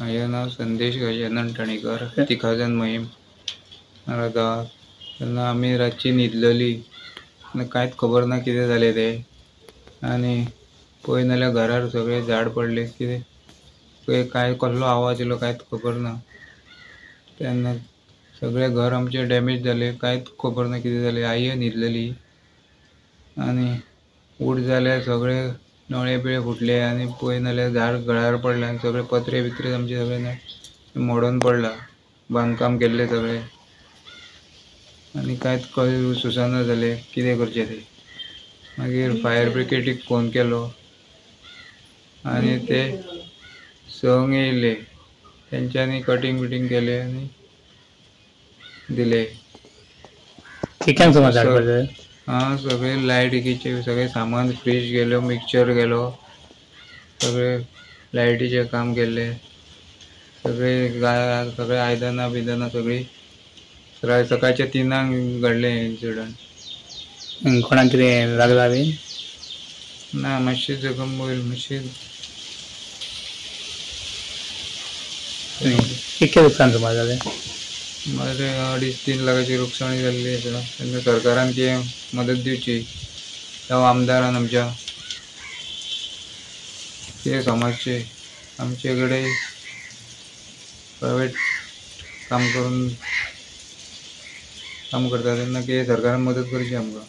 म्हाजें नांव संदेश गजानन ठाणेकर, तिखाजन महिम रावता. तेन्ना आमी रातची न्हिदलेली, कांयच खबर ना कितें जालें तें. आनी पळय नाल्यार घरार सगळें झाड पडलें, कितें काय कसलो आवाज येयलो कांयच खबर ना. तेन्ना सगळें घर आमचें डॅमेज जालें, कांयच खबर ना कितें जालें. आईय न्हिदलेली आनी उठ जाल्यार सगळे नळे बिळे फुटले आनी पळय नाल्यार झाड घरार पडलें आनी सगळे पत्रे बित्रे आमचे सगळे मोडून पडला, बांदकाम केल्लें सगळें. आनी कांयच सुचना जालें कितें करचें तें. मागीर फायर ब्रिगेडीक फोन केलो आनी ते 6 येयले, तेंच्यांनी कटींग बिटींग केलें आनी दिले. कित्याक सुमार झाड पडलें? आं, सगळे लायटीचे सगळें सामान, फ्रीज गेलो, मिक्सचर गेलो, सगळे लायटीचें काम केल्लें, सगळे सगळे आयदनां बियदनां सगळीं. सकाळच्या 3 घडलें हें इन्सिडंट. कोणाक कितें लागलां बी? ना, मातशी जखम वयर मातशी. कितकें लुकसाण सुमार जालें? बरें 2.5-3 लाखाची लुकसाणी जाल्ली आसा. तेन्ना सरकारान कितें मदत दिवची, जावं आमदारान आमच्या कितें समाजचें. आमचे कडेन प्रायवेट काम करून काम करता तेन्ना कितें सरकारान मदत करची आमकां.